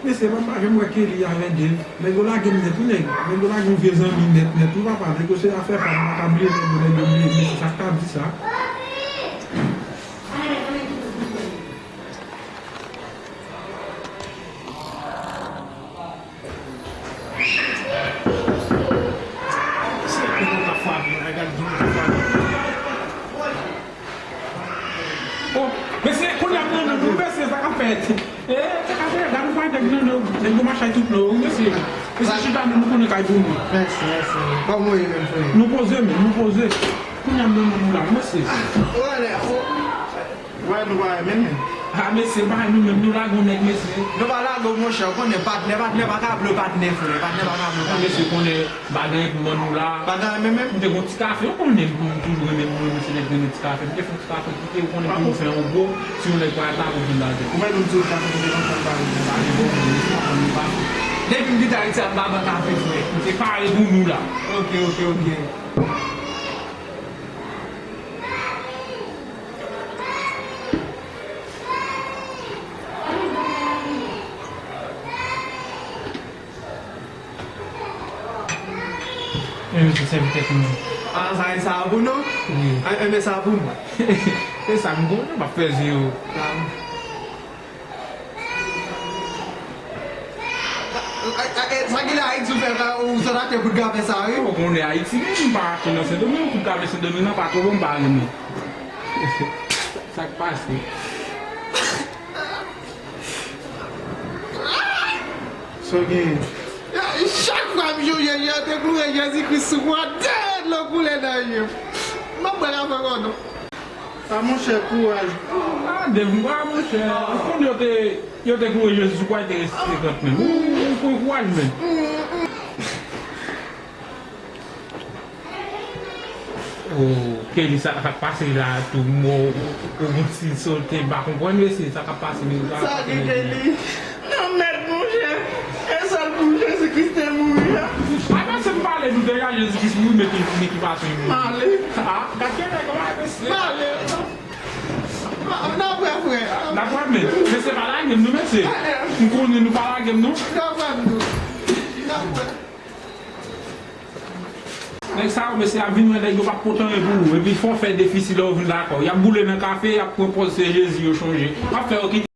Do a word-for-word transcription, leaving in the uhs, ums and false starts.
Mesye, m pa janm wè Kelly avè Dave. Nèg yo lage m nèt, wi, nèg. Nèg yo lage yon vye zanmi nèt, nèt, wi, papa. Nèg yo se afè pa m, m pa ka bliye nèg yo, nèg yo bliye. Mesye, sa k ta di sa? Oh, mesye, kounye a m nan nou, mesye, sa k ap fèt? Eh, sa k ap fèt? Gade yon pwayè nèg nan nou, nèg yo machay tout non, wi, mesye. Mesye, chita nou, nou konnen kay pou nou. Mèsi, mèsi. Kòman w ye menm, frè? Nou poze, men, nou poze. Kounye a m nan nou la, mesye. Wè, lè, wè. Wè, nou pa renmen menm. A, mesye, pa renmen menm, nou lage yon nèg, mesye. Nou pa lage w, monchè, ou konnen patnè, patnè pa ka ble patnè, frè, patnè pa ka ble patnè. Mesye, konnen bagay pou mwen nou la. Pa ka renmen menm? M te gon ti kafe, ou konnen m toujou renmen moun, se nèg renmen ti kafe. M te fè yon ti kafe, kite, ou konnen pou nou fè yon gwo, si yon nèg pa ta pou vin la tèt. Ou mèt m di w kafe m te konn fè m pa renmen. Pa gen bon moun, mesye, pa konn nou pa. Depi m kite Ayiti a, m pa bwè kafe, frè. M te pare pou nou la. Ok, ok, ok. Men misye sèvi tèt nou. Ah, sa, sa pou nou? Wi. Ah, men sa pou mwen. E sa m konnen, m ap fè zye yo. Sa. Sa ki la Ayiti ou fè, ou sot achte bout kafe sa, wi. Ou konnen Ayiti, men m pa achte nan Sendomeng, bout kafe Sendomeng nan pa twò bon, m pa renmen. Sa k pase? Sa w genyen? Chak fwa m sonje jan yo te kloure Jezi Kris sou kwa, dèyè dlo koule nan je m. M ap pran afè kò non. A monchè, kouraj. A, Dave, a, monchè, ou konn yo te, yo te kloure Jezi sou kwa, li te rete senkant menm. Ou, ou pran kouraj menm. Oh, Kelly, sa, sa k pase la tou, m wè w, w gon ti sote, m pa konprann, mesye, sa k ap pase, mesye, sa k ap pase, mesye. Sa ki Kelly? Nan mèd, monchè, e sèl pou Jezi Kris te mouri a. A, mesye, m pale nou deja, Jezi Kris mouri, men ki, men ki fason li mouri. Male. A, gad gen nèg la, mesye. Male. N ap wè, frè. N ap wè, men, mesye, pa lage m, non, mesye. M konnen nou pa lage m, non. N ap wè, m tou. N ap wè. Nèg sa yo, mesye, ap vin wè nèg yo p ap pote anyen pou ou. Epi fò w fè defisil lè w vin lakay ou. Y ap boule nan kafe, y ap pran pòz se Jezi yo chonje. Y ap fè yo kite.